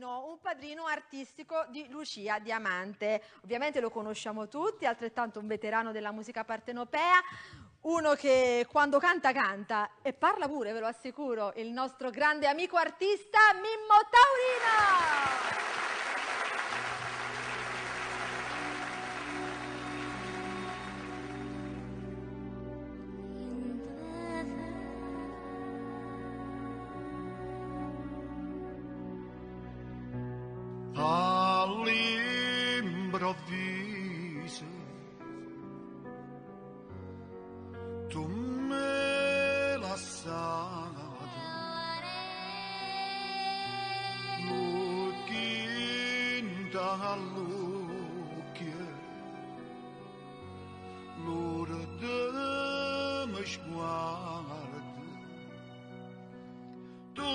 padrino, un padrino artistico di Lucia Diamante. Ovviamente lo conosciamo tutti, altrettanto un veterano della musica partenopea, uno che quando canta canta e parla pure, ve lo assicuro, il nostro grande amico artista Mimmo Taurino! All'improvviso tu me lasciato l'occhi dall'occhio l'ora di mi sguardo tu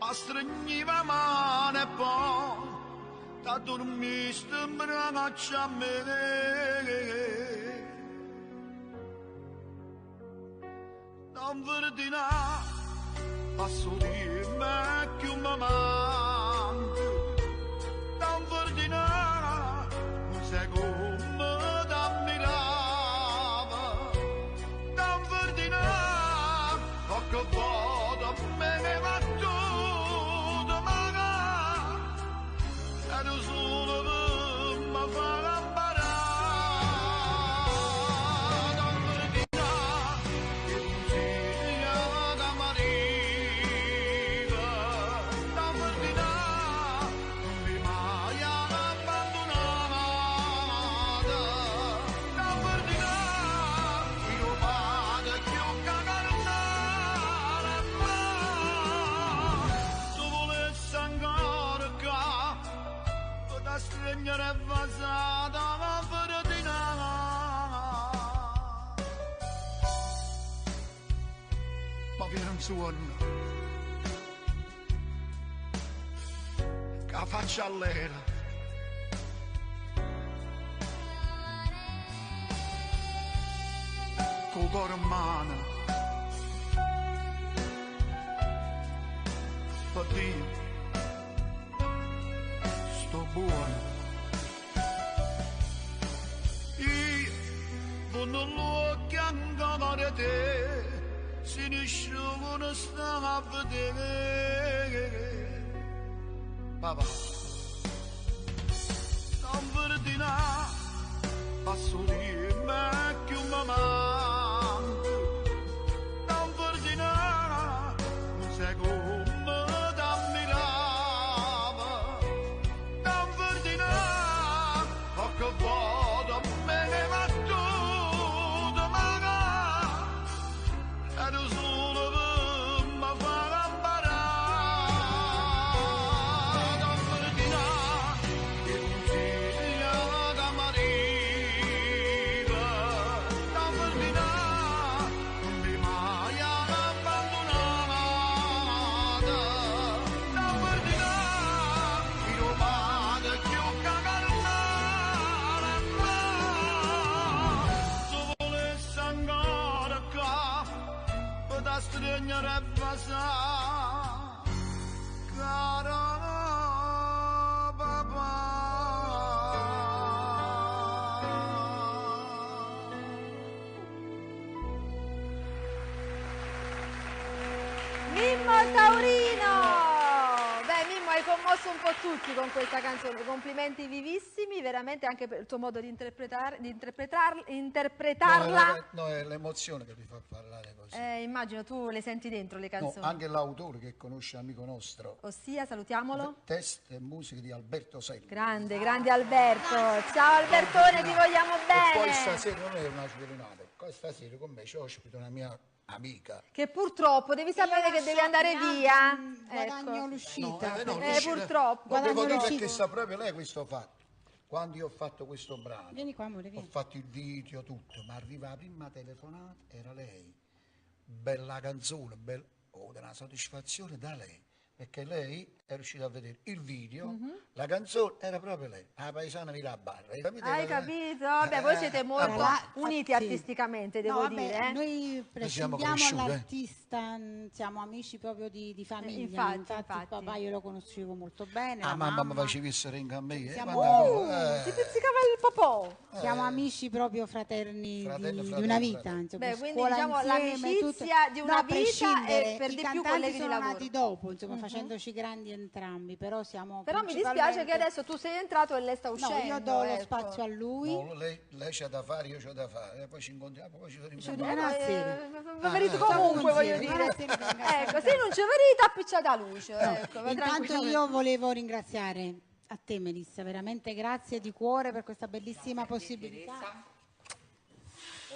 a stringiva mano e poi t'addormiste in braccio a me. Non verdina, passo di me che un amante. Non verdina, non sai come t'ammirava. Non verdina, poco volta me ne va tutto, ma ero solo per mi far imparare. Non verdina, che consiglia da marito. Non verdina, non mi mai abbandonata. Non verdina, mio padre più cagarnare, ma tu volessi ancora qua, da stringere e vasata verdina. Ma viene un suono che faccia all'era. Col cuore in mano. Per dire, sto buono. Io non lo ancora te, se nessuno sta a vedere. Papà, non verdina, passo di me che un amante. Non verdina, non sai come t'ammirava. Non verdina, poco volta me ne va tutto, ma ero solo per mi far imparare. Non verdina, che consiglia da marito. Non verdina, non mi mai abbandonata. Non verdina, mio padre più cagarnare, ma tu volessi ancora qua, da stringere e basare, caro papà. Mimmo Taurino! Beh, Mimmo, hai commosso un po' tutti con questa canzone. Complimenti vivissimi, veramente anche per il tuo modo di interpretarla. No, no, è l'emozione che mi fa parlare così. Immagino, tu le senti dentro le No, canzoni. anche l'autore che conosce amico nostro. Ossia, salutiamolo. Test e musica di Alberto Selli. Grande, grande Alberto. Ciao Albertone, ti vogliamo E poi bene. stasera non è una svelinata, qua stasera con me c'è ospite una mia amica. Che purtroppo devi sapere Io che deve lascio andare mia- via. Guadagno Ecco. l'uscita. No, no, l'uscita. Purtroppo. Lo Guadagno devo dire l'uscita. perché sa proprio lei questo fatto. Quando io ho fatto questo brano, Vieni qua, amore, vieni. ho fatto il video, tutto, ma arriva la prima telefonata, era lei. Bella canzone, bella, oh, una soddisfazione da lei, perché lei è riuscito a vedere il video, la canzone era proprio lei, la paesana Mirabarra. Hai capito? Hai capito? Vabbè, voi siete molto Tra uniti sì. artisticamente, devo No, vabbè, dire. eh. Noi siamo prescindiamo cresciuti, eh. all'artista, siamo amici proprio di famiglia. Infatti, Infatti, infatti. il papà io lo conoscevo molto bene. La la mamma mi mamma. faceva il ring a me. Siamo- quando- Ti pizzicava il popò. Siamo amici proprio fraterni Fratello, di fratello, una vita, fratello. insomma, Beh, quindi, scuola diciamo, insieme, l'amicizia tutto. di No, una a vita prescindere, e per i di più cantanti colleghi di sono lavoro. nati dopo, insomma, facendoci grandi entrambi, però siamo Però mi dispiace che principalmente- adesso tu sei entrato e lei sta uscendo. No, io do lo ecco. spazio a lui. No, lei c'ha da fare, io c'ho da fare. E poi ci incontriamo, poi ci Ci ritroviamo. Buonasera. Va verità comunque, voglio Buonasera, dire. buonasera, venga. Ecco, se non c'è verità, appicciata la luce. Ecco, va Intanto tranquillamente. io volevo ringraziare a te Melissa, veramente grazie di cuore per questa bellissima possibilità.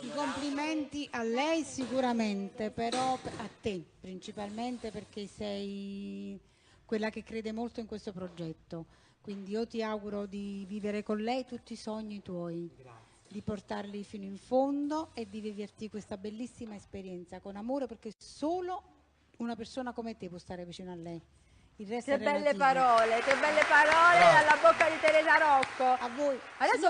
I complimenti a lei sicuramente, però a te principalmente perché sei quella che crede molto in questo progetto. Quindi io ti auguro di vivere con lei tutti i sogni tuoi, di portarli fino in fondo e di viverti questa bellissima esperienza con amore perché solo una persona come te può stare vicino a lei. Il resto Che è belle relativo. parole, che belle parole Bravo. dalla bocca di Teresa Rocco. A voi. Adesso